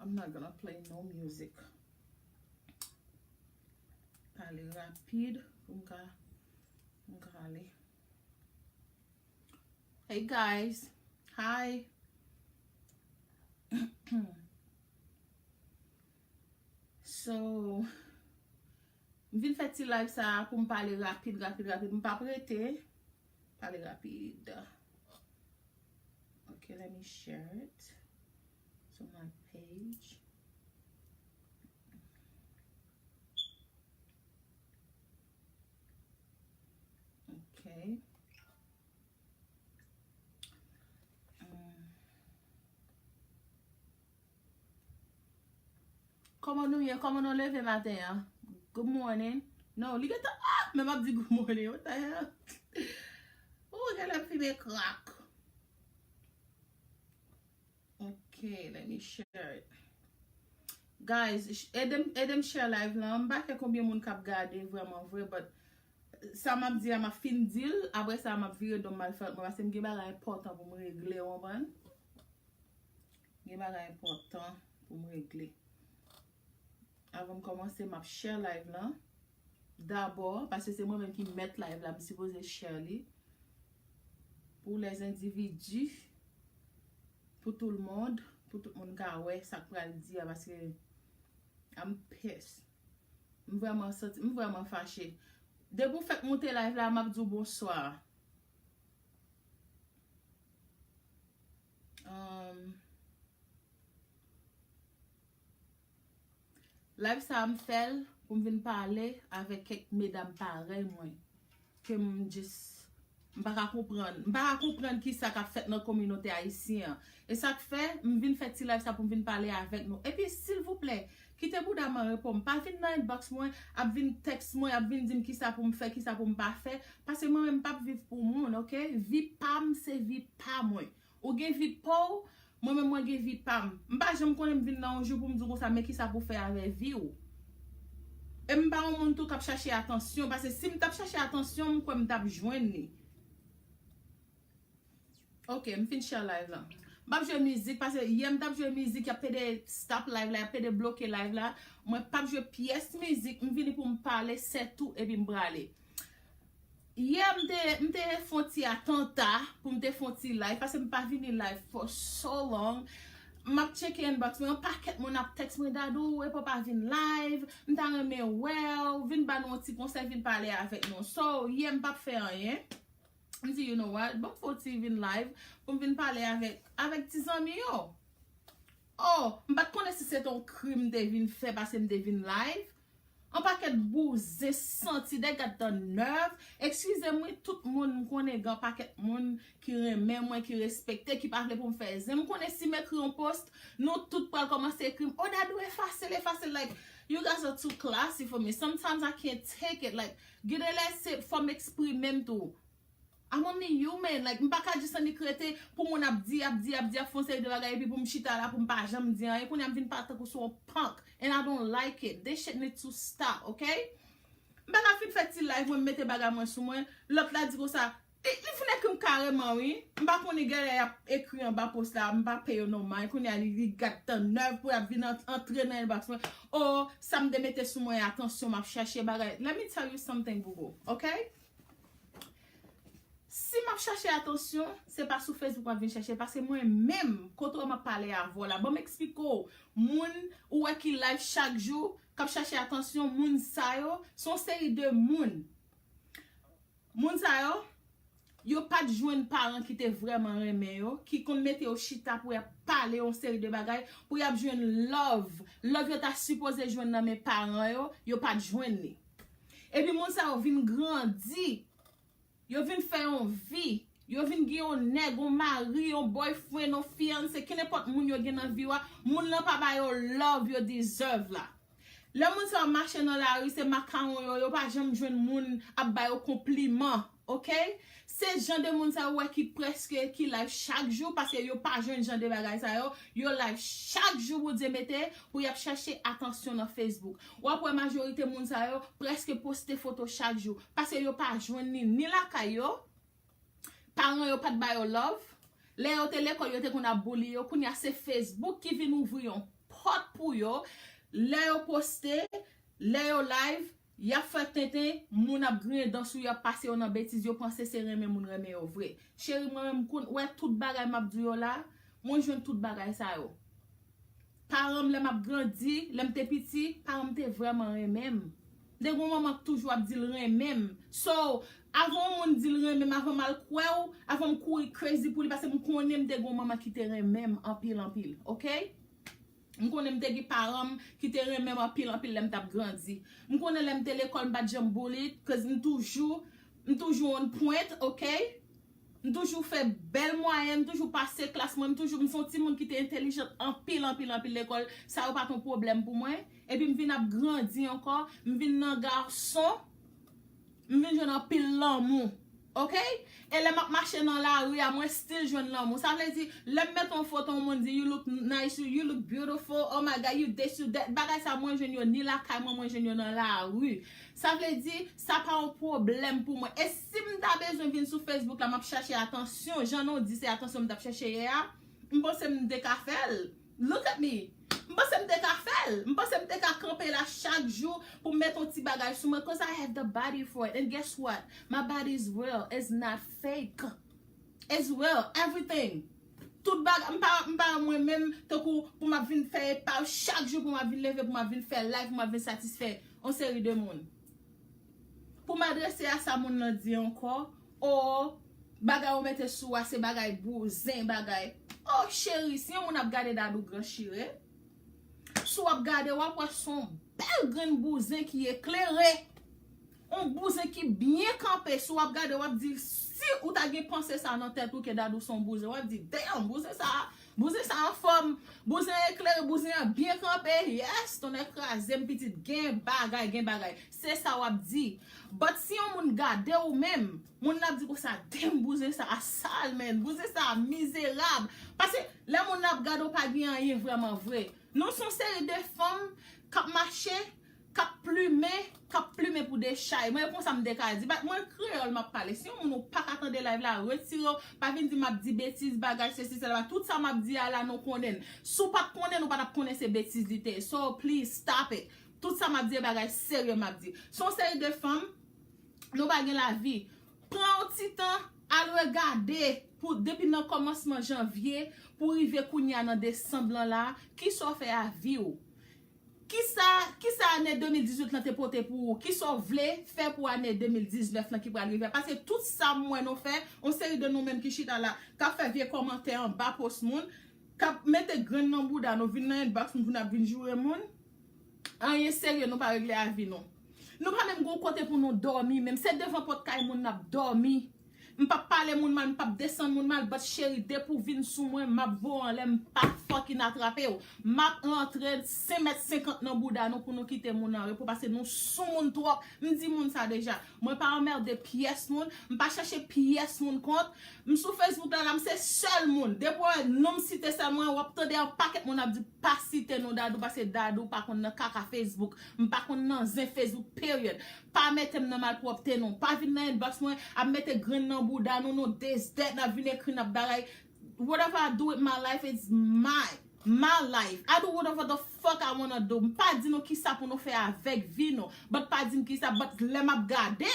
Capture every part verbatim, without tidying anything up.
I'm not gonna play no music. Pale rapid pou m ka, pou m ka ale. Hey guys. Hi. So, m vin fè ti live sa a pou m pale rapid, rapid, rapid. M p ap rete. Pale rapid. Okay, let me share it to my page. Okay. Kòman nou ye? Kòman nou leve maten an? Good morning. No, li gentan, ah, men m ap di good morning. What the hell? Oh, genlè m fimen crack. Okay, let me share it. Guys, ede m, ede m share live lan. M pa kwè konbyen moun k ap gade vrèman vre, but sa m ap di a, m ap fin di l. Apre sa, m ap vire do m al fè lòt mwen, paske m gen bagay enpòtan pou m regle, w konprann? Gen bagay enpòtan pou m regle. Avan m kòmanse, m ap share live lan. Dabò, paske se mwen menm ki mèt live la, m sipoze share li. Pou les individus, pou tout le monde, pou tout moun ka wè sa k pral di a, paske I'm pissed. M vrèman santi, m vrèman fache. Depi w fèk moute live la, m ap di w bonswa. Um, Live sa a m fè l pou m vin pale avèk kèk medam parèy mwen. Ke m just, m pa ka konprann. M pa ka konprann kisa k ap fèt nan kominote ayisyen an. E sa k fè, m vin fè ti live sa pou m vin pale avèk nou. Epi, silvouplè, kite bouda m an repo m. Pa vin nan inbox mwen, ap vin tèks mwen, ap vin di m kisa pou m fè, kisa pou m pa fè. Paske mwen menm m p ap viv pou moun, oke? Vi pa m, se vi pa mwen. Ou gen vi pa w, mwen menm mwen gen vi pa m. M pa janm konnen m vin la yon jou pou m di w konsa, men kisa pou fè avè vi w. E m pa yon moun tou k ap chache atansyon, paske si m t ap chache atansyon, m kwè m t ap jwenn li. Ok, m fin share live lan. M p ap jwe mizik, paske yè m t ap jwe mizik, y ap pede stop live la, y ap pede bloke live la. Mwen p ap jwe pyès mizik, m vini pou m pale, sètou, epi m prale. Yè, m te, m te fè yon ti atanta pou m te fè yon ti live, paske m pa vini live for so long. M ap tcheke inbox mwen, yon pakèt moun ap tèks mwen, Dadou, epa w pa vin live, m ta renmen wè w, vin ba nou yon ti konsèy, vin pale avèk nou. So, yè, m p ap fè anyen. M di, you know what, ban m fè yon ti vin live pou m vin pale avèk, avèk ti zanmi yo. Oh, m pa t konnen si se te yon krim m te vin fè paske m te vin live. Yon pakèt bouzen santi, they got the nerve. Eskize m wi, tout moun, m konnen gen yon pakèt moun ki renmen mwen, ki respekte, ki pa vle pou m fè zen. M konnen si m ekri yon post, nou tout pral kòmanse ekri m, "Oh, Dadou, efase l, efase l." Like, you guys are too classy for me. Sometimes I can't take it. Like, gen de lè se fò m eksprime m tou. I'm only human. Like, m pa ka just annik rete pou moun ap di, ap di, ap di, ap fè yon seri de bagay, epi pou m chita la, pou m pa janm di anyen. Kounye a m vin parèt tankou sou yon punk. And I don't like it. This shit need to stop, ok? M pa ka fin fè ti live mwen, m mete bagay mwen sou mwen. Lòt la di konsa, li, li fin ekri m kareman, wi. M pa konnen genlè y ap ekri anba post la, m pa peye yo no mind. Kounye a, li, li got the nerve pou y ap vin ant-, antre nan inbox mwen. Oh, sa m te mete sou mwen, atansyon, m ap chache bagay. Let me tell you something, Google, ok? Si m ap chache atansyon, se pa sou Facebook m ap vin chache, paske mwen menm, kote w m ap pale avè w la, ban m eksplike w, moun ou wè ki live chak jou, k ap chache atansyon, moun sa yo, se yon seri de moun. Moun sa yo, yo pa t jwenn paran ki te vrèman renmen yo, ki konn mete yo chita pou y ap pale yon seri de bagay, pou y ap jwenn love. Love yo ta sipoze jwenn nan men paran yo, yo pa t jwenn li. Epi moun sa yo vin grandi, yo vin fè yon vi, yo vin gen yon nèg, yon mari, yon boyfriend, yon fiyanse, kenenpòt moun yo gen nan vi yo a, moun lan pa ba yo love yo deserve la. Lè moun sa yo mache nan lari, se makawon yo, yo pa janm jwenn moun ap ba yo konpliman, ok? Se jan de moun sa yo wè ki prèske, ki live chak jou, paske yo pa jwenn jan de bagay sa yo, yo live chak jou, Bondye mete, pou y ap chache atansyon nan Facebook. W ap wè majorite moun sa yo prèske poste foto chak jou, paske yo pa jwenn li ni lakay yo, paran yo pa t ba yo love. Lè yo te lekòl, yo te konn ap boule yo. Kounye a, se Facebook ki vin ouvri yon hot pou yo. Lè yo poste, lè yo live, y ap fè tenten, moun ap griyen dan sou yo, ap pase yo nan betiz, yo panse se renmen moun renmen yo vre. Cheri, mwen menm, m konn, wè tout bagay m ap di yo la, mwen jwenn tout bagay sa yo. Paran m, lè m ap grandi, lè m te piti, paran m te vrèman renmen m. M te gen yon manman k toujou ap di l renmen m. So, avan yon moun di l renmen m, avan m al kwè w, avan m kouri crazy pou li, paske m konnen m te gen yon manman ki te renmen m anpil, anpil, oke? M konnen m te gen paran m ki te renmen m anpil, anpil lè m t ap grandi. M konnen lè m te lekòl, m pa t janm bullied, cause m toujou, m toujou on point, oke? M toujou fè bèl mwayèn, m toujou pase klas mwen, m toujou, m se yon timoun ki te entèlijan anpil, anpil, anpil lekòl. Sa yo pa t yon pwoblèm pou mwen. Epi m vin ap grandi ankò, m vin nan gason, m vin jwenn anpil lanmou. Oke? E lè m ap mache nan lari a, mwen still jwenn lanmou. Sa vle di, lè m mete yon foto, yon moun di, "You look nice, you, you look beautiful, oh my God, you this, you that." Bagay sa, mwen jwenn yo ni lakay mwen, mwen jwenn yo nan lari. Sa vle di, sa pa yon pwoblèm pou mwen. E si m ta bezwen vin sou Facebook la, m ap chache atansyon, jan nou di se atansyon m t ap chache yè a, m panse m te ka fè l. Look at me. M panse m te ka fè l. M panse m te ka kanpe la chak jou pou m mete yon ti bagay sou mwen, cause I have the body for it. And guess what? My body is real. It's not fake. It's real. Everything. Tout bagay, m pa, m pa mwen menm, tankou pou m ap vin fè epav chak jou, pou m ap vin leve, pou m ap vin fè live, pou m ap vin satisfè yon seri de moun. Pou m adrese a sa moun nan di ankò, o, bagay ou mete sou a se bagay bouzen, bagay. O, cheri, si yon moun ap gade Dadou gran chire, si w ap gade, w ap wè se yon bèl grenn bouzen ki eklere. Yon bouzen ki byen kanpe. Si w ap gade, w ap di, si ou ta gen panse sa nan tèt ou ke Dadou se yon bouzen, w ap di, "Damn, bouzen sa, bouzen sa anfòm, bouzen an eklere, bouzen an byen kanpe. Yes, tonnè kraze m, pitit, gen bagay, gen bagay." Se sa w ap di. But si yon moun gade w menm, moun nan ap di konsa, "Damn, bouzen sa a sal, man, bouzen sa a mizerab." Paske lè moun nan ap gade w, pa gen anyen vrèman vre. Nou se yon seri de fanm k ap mache, k ap plimen, k ap plimen pou dechay. Mwen, e konsa m te ka di. But mwen kreyòl m ap pale. Si yon moun ou pa ka tande live la, retire w. Pa vin di m ap di betiz, bagay, sesi, sela. Tout sa m ap di a la, nou konnen l. Si w pa t konnen l, ou pa t ap konnen se betiz li te ye. So, please, stop it. Tout sa m ap di, e bagay serye m ap di. Se yon seri de fanm, nou pa gen lavi. Pran yon ti tan, al regade pou, depi nan kòmansman janvye, pou rive kounye a nan desanm lan la, kisa w fè a vi w? Kisa, kisa ane de mil dizuit lan te pote pou ou? Kisa w vle fè pou ane de mil diznèf lan ki pral rive a? Paske tout sa m wè nou fè, yon seri de nou menm ki chita la, k ap fè vye kòmantè anba post moun, k ap mete grenn nan bouda nou, vin nan inbox nou pou n ap vin joure moun. Anyen serye nou pa regle a vi nou. Nou pa menm gon kote pou nou dòmi, menm se devan pòt kay moun n ap dòmi. M p ap pale moun mal, m p ap desann moun mal, but cheri, depi w vin sou mwen, m ap voye w anlè, m pa fucking atrape w. M ap rantre senk mèt senkant nan bouda nou pou nou kite moun an repo, paske nou sou moun twòp. M di moun sa deja. Mwen pa anmède pyès moun, m pa chache pyès moun kont. M sou Facebook la, la, m se sèl moun. Depi w wè non m site sèl mwen, w ap tande yon pakèt moun ap di, "Pa site non Dadou, paske Dadou pa konn nan kaka Facebook. M pa konn nan zen Facebook, period." Pa mete m nan malpwòpte non. Pa vin nan inbox mwen ap mete grenn nan bouda nou, nou dezdèt, n ap vin ekri, n ap bagay. Whatever I do with my life, it's my, my life. I do whatever the fuck I wanna do. M pa di nou kisa pou nou fè avèk vi nou. But pa di m kisa, but lè m ap gade,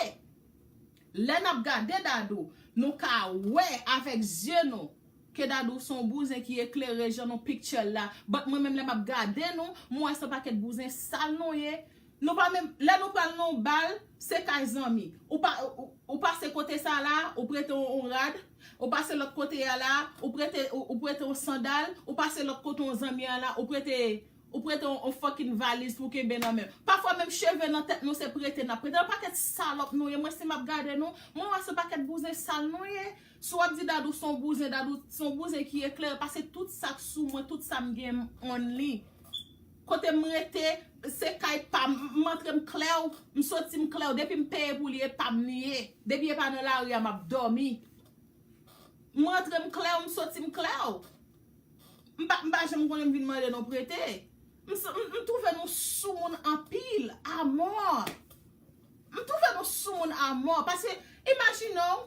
lè n ap gade Dadou, nou ka wè avèk zye nou ke Dadou se yon bouzen ki eklere jan nou picture l la. But mwen menm lè m ap gade nou, m wè se yon pakèt bouzen sal nou ye. Nou pa menm, lè nou pral nan yon bal, se kay zanmi. Ou pa, ou, ou pase kote sa la, ou prete yon, yon rad. Ou pase lòt kote a la, ou prete, ou, ou prete yon sandal. Ou pase lòt kote yon zanmi a la, ou prete, ou prete yon, yon fucking valiz pou kenbe nan men. Pafwa menm cheve nan tèt nou se prete n ap prete. Yon pakèt salòp nou ye. Mwen si m ap gade nou, mwen wè se yon pakèt bouzen sal nou ye. Si w ap di Dadou se yon bouzen, Dadou se yon bouzen ki eklere, paske tout sa k sou mwen, tout sa m gen, m on li. Kote m rete, se kay pa m, m antre m klè w, m soti m klè w, depi m peye pou li, e pa m li ye. Depi e pa nan lari a, m ap dòmi. M antre m klè w, m soti m klè w. M pa, m pa janm konnen m vin mande nou prete. M, s- m, m twouve nou sou moun anpil, amò. M twouve nou sou moun amò. Paske, imajine w,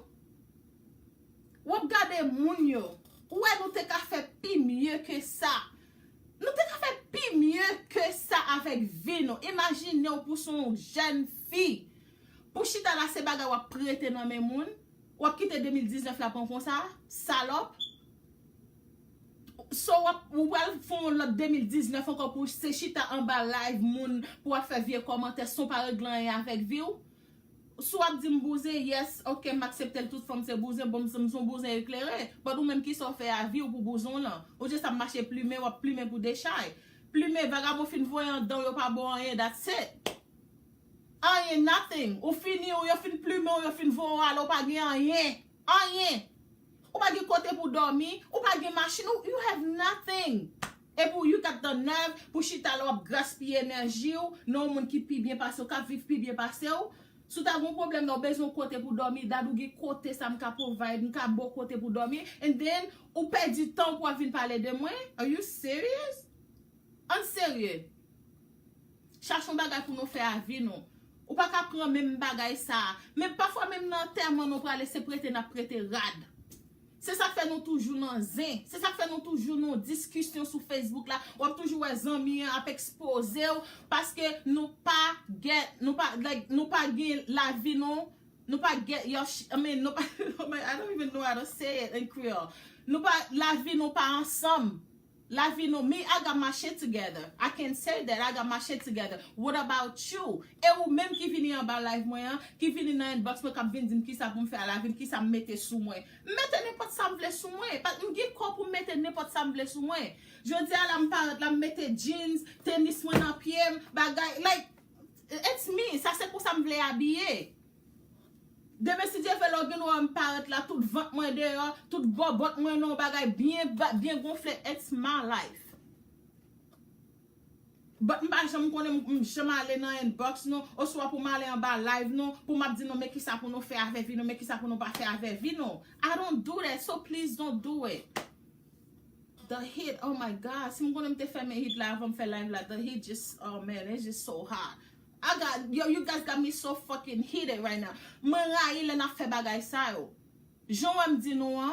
w ap gade moun yo. Ou wè nou te ka fè pi mye ke sa. Nou te ka fè pi avèk vi nou. Imajine w pou se yon jèn fi. Pou chita la, se bagay w ap prete nan men moun. W ap kite de mil diznèf la pran konsa, salòp. So, w ap, ou pral fè yon lòt de mil diznèf ankò pou se chita anba live moun pou w ap fè vye kòmantè san w pa regle anyen avèk vi w. Si w ap di m bouzen, yes, ok, m aksepte l, tout fanm se bouzen, bon, m, m se yon bouzen eklere. But ou menm, kisa w fè a vi w pou bouzen w lan? Ou just ap mache plimen, w ap plimen pou dechay. Plimen, vagabon fin voye anndan w, yo pa ba w anyen, that's it. Anyen, nothing. Ou fini, ou yo fin plimen w, yo fin voye w ale, ou pa gen anyen. Anyen. Ou pa gen kote pou dòmi, ou pa gen machin, ou, you have nothing. Epi w, you got the nerve pou chita la w ap gaspiye enèji w nan yon moun ki pi byen pase w, k ap viv pi byen pase w. Si w ta gen yon pwoblèm la, w bezwen yon kote pou dòmi, dad ou gen kote sa m ka provide, m ka ba w kote pou dòmi, and then ou pèdi tan w pou w ap vin pale de mwen? Are you serious? Ann serye. Chache yon bagay pou nou fè a vi nou. Ou pa ka pran menm bagay sa a. Men pafwa menm nan antèman nou prale, se prete n ap prete rad. Se sa k fè nou toujou nan zen. Se sa k fè nou toujou nan diskisyon sou Facebook la. W ap toujou wè zanmi an ap ekspoze w paske nou pa get, nou pa, like, nou pa gen lavi nou, nou pa get your sh-, I mean, nou pa, I don't even know how to say it in Creole. Nou pa, lavi nou pa ansanm. Lavi nou, me, I got my shit together. I can say that, I got my shit together. What about you? E ou menm ki vini anba live mwen an, ki vini nan inbox mwen, k ap vin di m kisa pou m fè a lavi m, kisa m mete sou mwen. M mete nenpòt sa m vle sou mwen. Pa, m gen kò pou m mete nenpòt sa m vle sou mwen. Jodi a la, m parèt la, m mete jeans, tenis mwen nan pye m, bagay, like, it's me. Sa se konsa m vle abiye. Demen, si Dye vle, lè w vin wè m parèt la, tout vant mwen deyò, tout bòbòt mwen nan yon bagay byen ba-, byen gonfle, it's my life. But m pa janm konnen, m, m janm ale nan inbox nou, oswa pou m ale anba live nou, pou m ap di nou, men kisa pou nou fè avè vi nou, men kisa pou nou pa fè avè vi nou. I don't do that, so please don't do it. The heat, oh my God, si m konnen m te fèmen heat la avan m fè live la, the heat just, oh man, it's just so hot. I got, yo, you guys got me so fucking heated right now. Mwen rayi lè n ap fè bagay sa yo. Jan w wè m di nou an,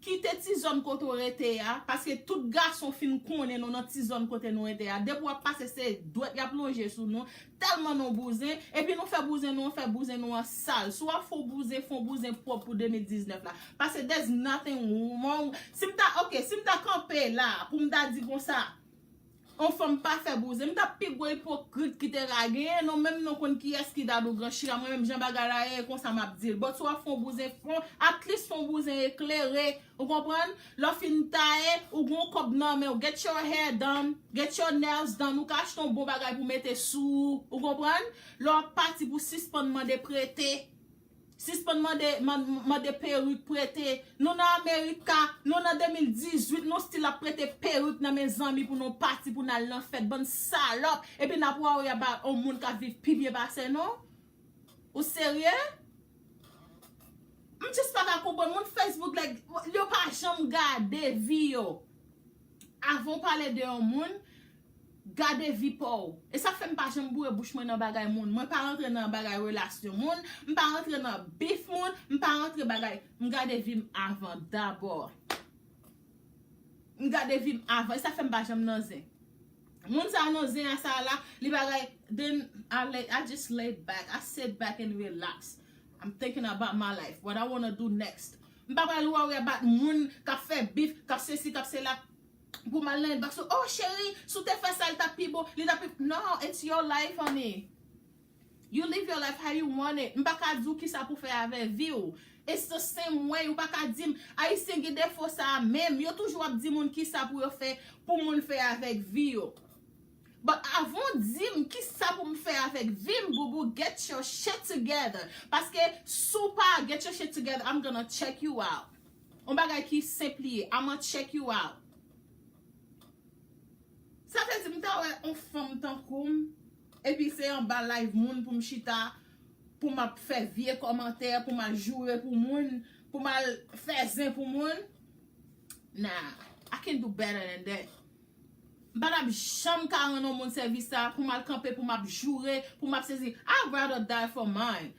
kite ti zòn kote w rete a, paske tout gason fin konnen nou nan ti zòn kote nou rete a. Depi w ap pase, se dwèt y ap lonje sou nou, tèlman nou bouzen, epi nou fè bouzen nou an, fè bouzen nou an sal. Si w ap fè w bouzen, fè w bouzen pwòp pou de mil diznèf la. Paske there's nothing wrong. Si m ta, ok, si m ta kanpe la, pou m ta di konsa, yon fanm pa fè bouzen. M t ap pi gwo ipokrit ki te ka genyen, non, menm nou konn kiyès ki dad ou gran chira. Mwen menm jan bagay la ye, konsa m ap di l. But si w ap fè yon bouzen fon, at least fè yon bouzen eklere. Ou konprann? Lè w fin taye, ou gen yon kòb nan men w. Get your hair done, get your nails done. Ou ka achte yon bon bagay pou mete sou ou. Ou konprann? Lè w ap pati pou sispann mande prete. Sispann mande, man-, mande perik prete. Nou nan Amerika, nou nan de mil dizuit, nou still ap prete perik nan men zanmi pou nou pati, pou n al nan fèt, bann salòp. Epi n ap worry about yon moun k ap viv pi byen pase nou. Ou serye? M just pa ka konprann. Moun Facebook, like, yo pa janm gade vi yo. Avan w pale de yon moun, gade vi pa w. E sa k fè m pa janm boure bouch mwen nan bagay moun. Mwen pa rantre nan bagay relasyon moun, m pa rantre nan bif moun, m pa rantre bagay, m gade vi m avan dabò. M gade vi m avan, e sa k fè m pa janm nan zen. Moun sa nan zen a sa la, li bagay, then I lay, I just laid back, I sit back and relax. I'm thinking about my life, what I wanna do next. M pa pral worry about moun k ap fè bif, k ap sesi, k ap sela. Pou m al nan inbox ou, oh cheri, si w te fè sa, li t ap pi bon, li t ap pi, no, it's your life, honey. You live your life how you want it. M pa ka di w kisa pou fè avè vi w. It's the same way. Ou pa ka di m, Ayisyen gen defo sa a menm. Yo toujou ap di moun kisa pou yo fè, pou moun fè avèk vi yo. But avan w di m kisa pou m fè avèk vi m, boubou, get your shit together. Paske si w pa get your shit together, I'm gonna check you out. Yon bagay ki senp li ye, I'ma check you out. Sa vle di m ta wè yon fanm tankou m, epi se anba live moun pou m chita, pou m ap fè vye kòmantè, pou m al joure pou moun, pou m al fè zen pou moun. Nah, I can do better than that. M pa t ap janm ka rann yon moun sèvis sa, pou m al kanpe, pou m ap joure, pou m ap sezi. I'd rather die for mine.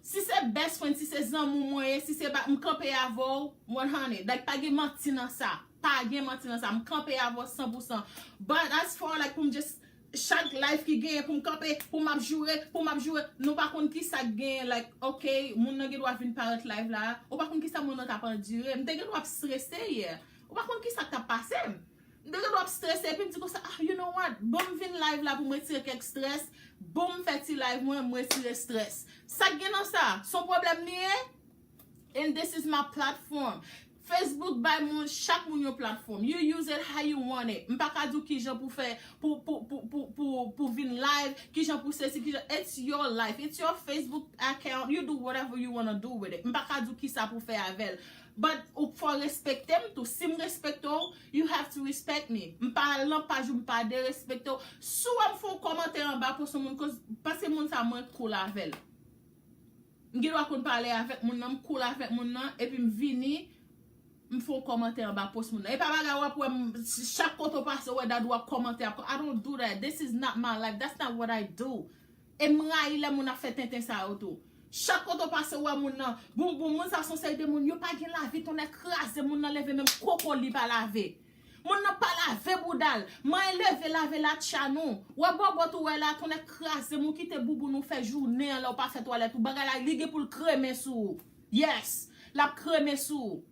Si se best friend, si se zanmi w mwen ye, si se pa, m kanpe avè w one hundred. Like, pa gen manti nan sa. Pa gen manti nan sa. M kanpe avè w san pou san. But as far, like, pou m just Chak live ki genyen pou m kanpe, pou m ap joure, pou m ap joure. Nou pa konn ki sa k genyen, like, ok, moun nan gen dwa vin parèt live la. Ou pa konn ki sa moun nan t ap andire. M te gen dwa ap strese yè. Ou pa konn ki sa k t ap pase m. M te gen dwa ap strese, epi m di konsa, ah, you know what? Bon, m vin live la pou m retire kèk strès. Bon, m fè ti live mwen, m retire strès. Sa k gen nan sa? Se yon pwoblèm li ye? And this is my platform. Facebook bay moun, chak moun yon platform. You use it how you want it. M pa ka di w kijan pou fè, pou, pou, pou, pou, pou, pou vin live, kijan pou sesi, kijan. It's your life. It's your Facebook account. You do whatever you wanna do with it. M pa ka di w kisa pou fè avè l. But ou fò respekte m tou. Si m respekte w, you have to respect me. M pa lan paj ou, m pa derespekte w. Si w wè m fè yon kòmantè anba post yon moun, koz, paske moun sa mwen cool avè l. M gen dwa konn pale avèk moun nan, m cool avèk moun nan, epi m vini, m fè yon kòmantè anba post moun nan. E pa bagay w ap wè m, chak kote w pase, w wè Dadou ap kòmante, ap, I don't do that. This is not my life. That's not what I do. E m rayi lè moun ap fè tenten sa yo tou. Chak kote w pase, w wè moun nan, boum, boum, moun sa se yon seri de moun, yo pa gen lavi, tonnè kraze, moun nan leve, menm koko li pa lave. Moun nan pa lave bouda l. Manyen leve lave latcha nou. Wè bòbòt ou wè la, tonnè kraze m, ou kite bouboun ou fè jounen an la, ou pa fè twalèt ou. Bagay la, li gen pou l kremen sou ou. Yes, l ap kremen sou ou.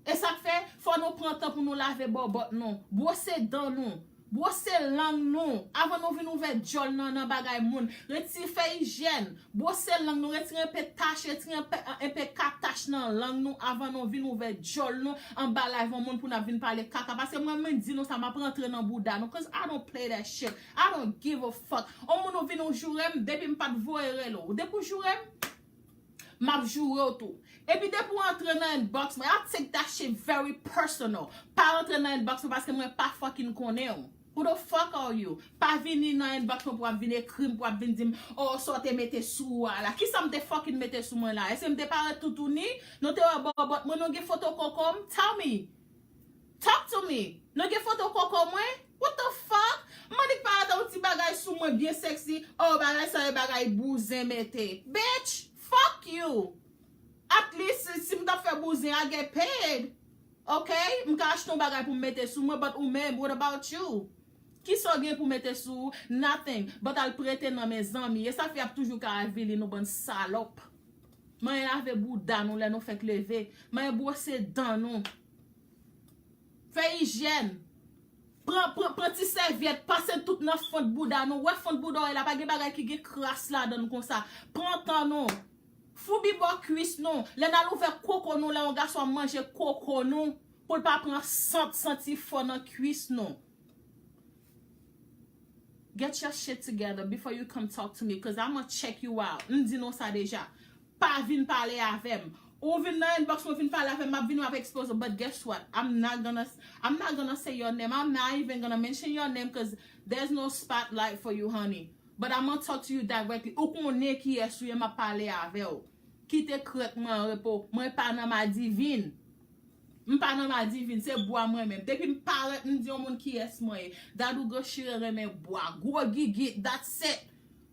E sa k fè, fò nou pran tan pou nou lave bòbòt nou. Bwose dan nou. Bwose lang nou. Avan nou vin ouvè djòl nan, nan bagay moun. Reti fè ijyèn. Bwose lang nou, retire enpe tach, retire enpe, enpe katach nan lang nou avan nou vin ouvè djòl nou anba live yon moun pou n ap vin pale kaka. Paske mwen, mwen di nou sa, m ap rantre nan bouda nou. Cause I don't play that shit. I don't give a fuck. On moun ou vin ou joure m, depi m pa t voye rele w. Depi w joure m, m ap joure w tou. Epi depi w antre nan inbox mwen, I take that shit very personal. Pa rantre nan inbox mwen paske mwen pa fucking konnen w. Who the fuck are you? Pa vini nan inbox mwen pou ap vin ekri m, pou ap vin di m, oh, sa w te mete sou ou a la. Kisa m te fucking mete sou mwen la? Èske m te parèt toutouni? Nou te wè bòbòt mwen, nou gen foto koko m? Tell me. Talk to me. Nou gen foto koko mwen? What the fuck? M annik parèt yon ti bagay sou mwen byen sexy. Oh, bagay sa e bagay bouzen mete. Bitch, fuck you. At least, si m t ap fè bouzen, I get paid. Ok, m ka achte yon bagay pou m mete sou mwen, but ou menm, what about you? Kisa w gen pou mete sou ou? Nothing. But al prete nan men zanmi. E sa fè y ap toujou ka avili nou bann salòp. Manyen lave bouda nou lè nou fèk leve. Manyen bwose dan nou. Fè ijyèn. Pran, pran, pran ti sèvyèt, pase tout nan fant bouda nou. Wè fant bouda w la, pa gen bagay ki gen kras ladan l konsa. Pran tan nou. Foubi bò kwis nou. Lè n al ouvè koko nou, lè yon gason ap manje koko nou, pou l pa pran sant, santi fò nan kwis nou. Get your shit together before you come talk to me, cause I'ma check you out. M di nou sa deja. Pa vin pale avè m. Ou vin nan inbox mwen, vin pale avè m, m ap vini, m ap ekspoze w. But guess what? I'm not gonna, I'm not gonna say your name. I'm not even gonna mention your name, cause there's no spotlight for you, honey. But I'ma talk to you directly. Ou konnen kiyès ou ye, m ap pale avè w. Kite krèk mwen an repo. Mwen pa nan madivin. M pa nan madivin, se bwa mwen menm. Depi m parèt, m di yon moun kiyès mwen ye. Dadou Granchire renmen bwa. Gwo gigit, that's it.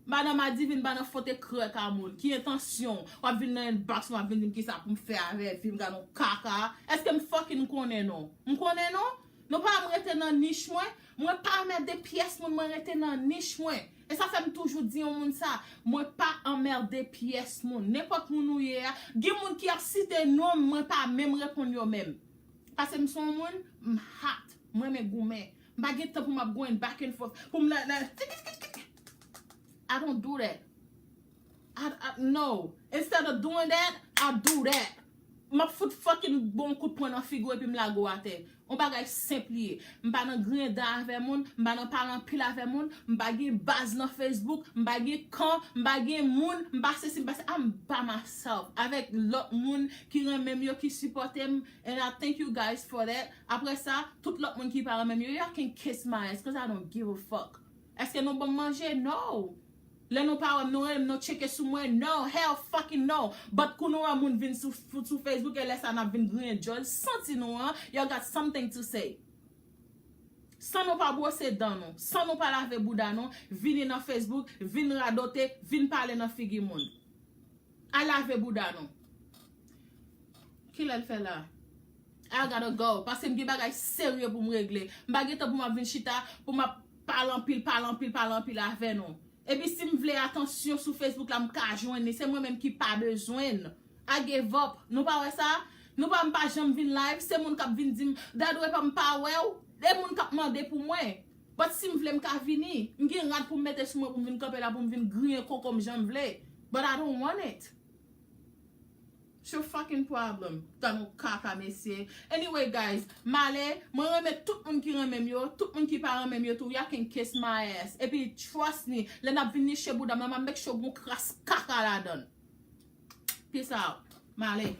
M pa nan madivin, m pa nan fote krèk a moun. Ki entansyon? W ap vin nan inbox mwen, w ap vin di m kisa pou m fè avè fi m, gad yon kaka. Èske m fucking konnen non? M konnen non? Nou pa wè m rete nan nich mwen? Mwen pa anmède pyès moun, mwen rete nan nich mwen. E sa fè m toujou di yon moun sa, mwen pa anmède pyès moun. Nenpòt moun ou ye a, gen moun ki ap site non m, mwen pa menm reponn yo menm. Paske m se yon moun, m hot, m renmen goumen. M pa gen tan pou m ap going back and forth, pou m la, la, I don't do that. I, I, no. Instead of doing that, I do that. M ap fout fucking bon kout pwen nan figi w epi m lage w atè. Yon bagay senp li ye. M pa nan griyen dan avè moun, m pa nan pale anpil avè moun, m pa gen baz nan Facebook, m pa gen kan, m pa gen moun, m pa sesi, m pa se, I'm by myself. Avèk lòt moun ki renmen m yo, ki sipòte m, and I thank you guys for that. Apre sa, tout lòt moun ki pa renmen m yo, y'all can kiss my ass, cause I don't give a fuck. Èske nou ban m manje? No. Lè nou pa wè m, nou rele m, nou tcheke sou mwen? No, hell fucking no. But kou nou wè moun vin sou, sou Facebook, e lè sa n ap vin griyen djòl, santi nou an, y'all got something to say. San nou pa bwose dan nou, san nou pa lave bouda nou, vini nan Facebook, vin radote, vin pale nan figi moun. Al lave bouda nou. Kilè l fè la? I gotta go. Paske m gen bagay serye pou m regle. M pa gen tan pou m ap vin chita, pou m ap pale anpil, pale anpil, pale anpil avè nou. Epi si m vle atansyon sou Facebook la, m ka jwenn li. Se mwen menm ki pa bezwen l. I give up. Nou pa wè sa? Nou pa, m pa janm vin live. Se moun k ap vin di m, Dadou, epa m pa wè w. E moun k ap mande pou mwen. But si m vle, m ka vini. M gen rad pou m mete sou mwen pou m vin kanpe la, pou m vin griyen koko m jan m vle. But I don't want it. It's your fucking problem. Tan nou kaka, mesye. Anyway, guys, m ale, mwen renmen tout moun ki renmen m yo, tout moun ki pa renmen m yo tou, y'all can kiss my ass. Epi, trust me, lè n ap vin niche bouda m, m ap make sure gon kras kaka ladan l. Peace out. M ale.